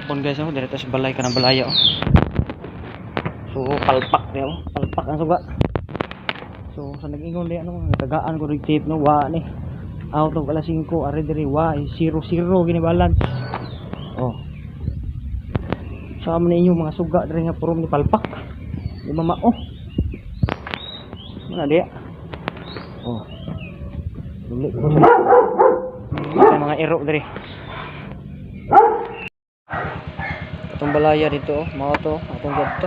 Hapon guys, oh, dito sa balay kanang balaya oh. So palpak niya oh, palpak ang suga. So sa nag-ingon di ano, tagaan ko rig tape no, wa ni. Out of alas 5, ari diri wa 0-0 gini balance. Oh. Sa man ninyo mga suga diri nga puro ni palpak. Di mao. Mana dia? Oh. Duli ko sa mga iro diri. Atong balaya dito oh, mao to, atong gadto.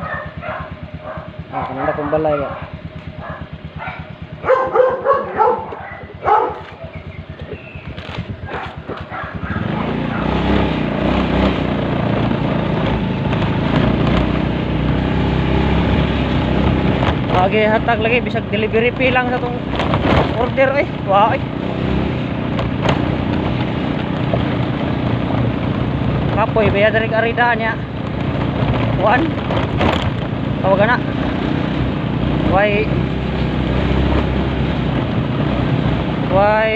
Ah, kanang akong balaya. Lagi hatag lagi bisag delivery fee lang sa tong order eh. Wa eh. Kapoy bayad rin arida niya. Kuan. Tawagan na. Why Why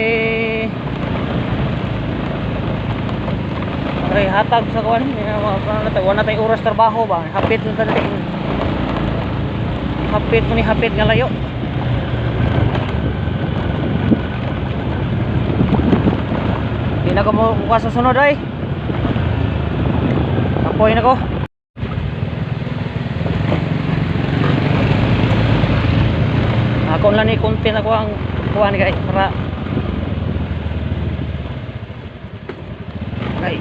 Aray hatag sa kuan, wala na tayong oras trabaho ba. Hapit na tayo. Hapit mo ni hapit nga layo. Di na ko mo kuha sa sunod ay. Kapoy na ko. Ako lang ni content ako ang kuan guys para ay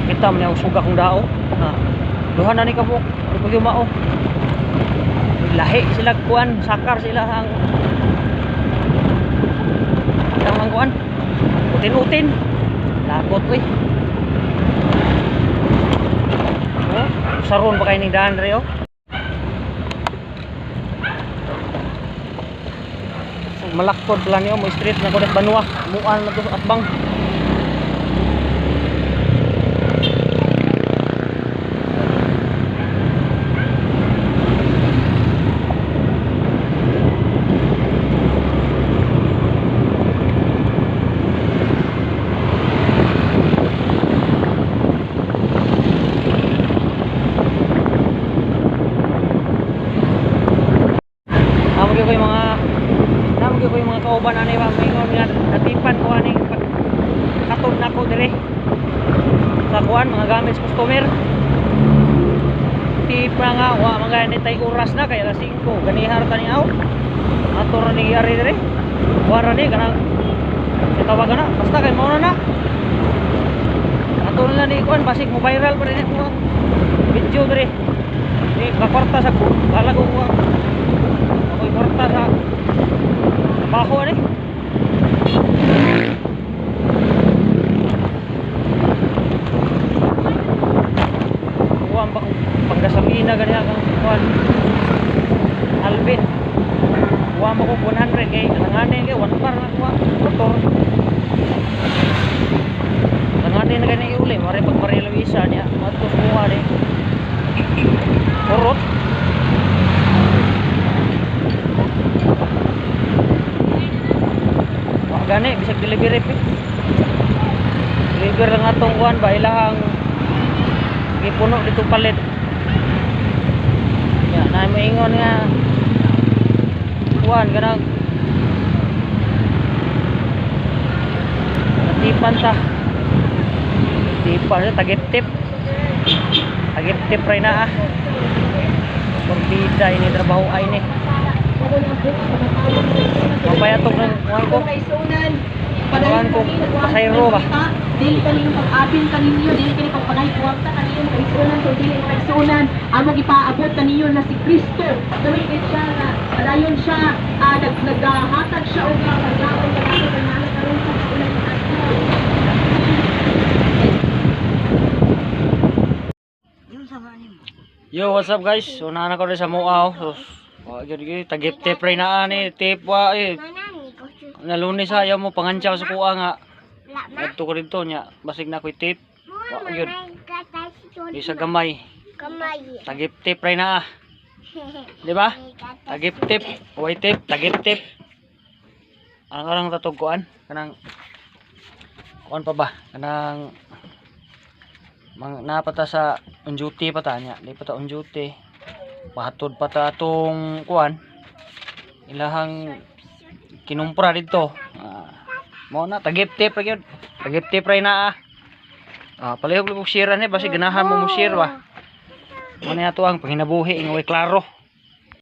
kita man ang suga kong dao. Ha. Duha na ni kabuk, di pa gyud mao. Lahi sila kuan, sakar sila ang kuan. Utin-utin. Lakot oy. Oh, saron pa kay ning daan re oh. Malakod pala niyo mo street na kulit banwa muan na to atbang. Amo gyud ko yung mga namo gyud ko yung mga kauban ani ba maingon nga natipan ko aning katong nako dire sa kuan mga gamit sa customer. Tipa nga wa man gani tay oras na kay alas 5 ganihar ta ni aw ato ra ni ari dire wa ra ni kanang tawag na basta kay mao na na ato na ni kuan basig mo viral pa rin ako video dire ni kakorta sa balag ko ako'y kwarta sa trabaho ani. Kuha ang panggasolina gani ang kuan Alvin. Kuha mo ko 100 kay alanganin kay 1 bar na kuha motor. Alanganin na gani iuli mare pag Maria Luisa niya adto sa kuha ni. Kurot. Wa gani bisag delivery fee. Deliver lang atong kuan ba ilahang gipuno dito palit. Ya, na moingon nga kuan kanang natipan ta. Tipan sa tagip-tip. Tagip-tip ray na ah. Morbida ini trabaho ay ni. Mapayatog ng kuan ko. Kuan ko pasayro ba. Dili kani pag-apil kaninyo, dili kani pagpangay kwarta kaninyo makaisunan, kung dili makaisunan, amo gipaabot kaninyo na si Kristo. Tuwing siya na padayon siya, naghatag siya og paglaom kanato kay naa karon sa kaulan adlaw. Yo, what's up guys? So naa na ko rin sa Muaw. So wa gyud gyud tagip-tip ray naa ni tip wa eh. Na Lunes ayaw mo pangantsaw sa kuha nga. Adto ko dito nya basig na ko'y tip. Wa gyud. Bisa gamay. Tagip-tip ray naa. Di ba? Tagip-tip, way tip, tagip-tip. Ang karang tatog kuan kanang kuan pa ba? Kanang Mang napata sa on duty pa ta nya, di pa ta on duty. Pahatod pa ta atong kuan. Ilahang kinumpra didto. Ah, mao na tagiptip ra gyud. Tagiptip ra na ah. Ah, palihog lang share ni basi ganahan mo mo share ba. Mao na ato ang panginabuhi nga way klaro.